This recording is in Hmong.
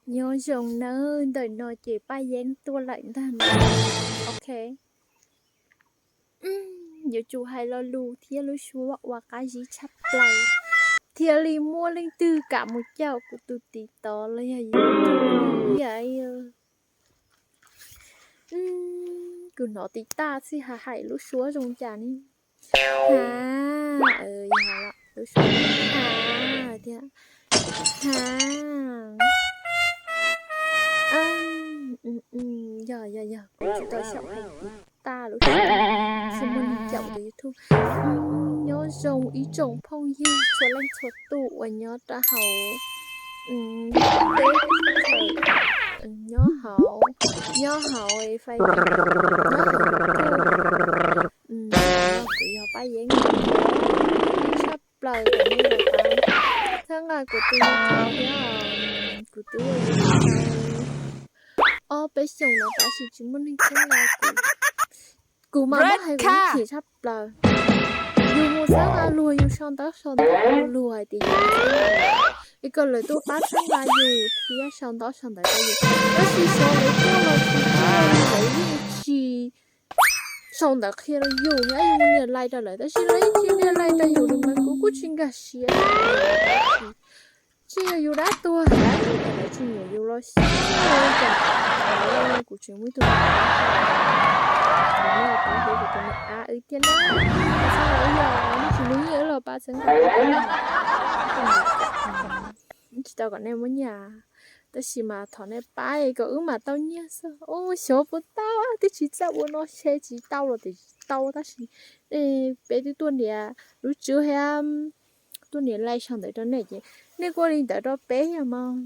Nyob zoo nawb, ntawm no ces Paj Yeeb tuaj lawm ntag no. Ok, yuav tsum hais lo lus thiab lub suab ua qab zib tshaj plaws, thiaj li muaj leej twg kam mus caum kuv tus TikTok los yog YouTube. Kuv hnov TikTok xwb hais lub suab zoo cas ne. Ha, yog lub suab ha tiag. Ha, yog yog yog, kuv tsis tau xyaum hais TikTok lub suab, tsis muaj neeg caum tus YouTube. Nyob zoo ib tsoom phooj ywg txhua leej txhua tus uas nyob rau hauv, nyob hauv, nyob hauv Facebook, nyob hauv, kuv yog Paj Yeeb tshaj plaws, txhawb nqa kuv tus no thiab. Kuv twb ua YouTube tau ob peb xyoos no tab sis tsis muaj neeg txhawb nqa kuv. Kuv mas muab hais kuv ib chim tshaj plaws. Yus mus txhawb nqa luag, yus sau ntaub sau ntawv rau luag hais tias yus, es kom lawv tuaj pab txhawb nqa yus thiab sau ntaub sau ntawv rau yus. Tab sis xyov lawv tuaj los tsis tuaj, lawv yeej tsis sau ntawv qhia rau yus, yus mus nias like rau lawv tab sis lawv yeej tsis nias like rau yus li mas kuv kuj tsis nkag siab. Tsis yog yus dab tuag, lawv tsis nyiam yus los xij, kuv tseem muaj ib tug, kuv tus me ab wb thiab na, txhawb nqa wb los, tsis muaj nyiaj wb los pab txhawb nqa wb thiab. Tsis tau kom nej muaj nyiaj, tab sis mas thov nej pab kom wb mam tau nyiaj xwb. Ua xyov puas tau, twb tsis txawj ua no, se tsis tau los tias tsis tau tab sis peb twb tuaj nias lub tswb thiab tuaj nias like sau ntawv rau nej ces nej kuj ua li ntawd rau peb yog mas.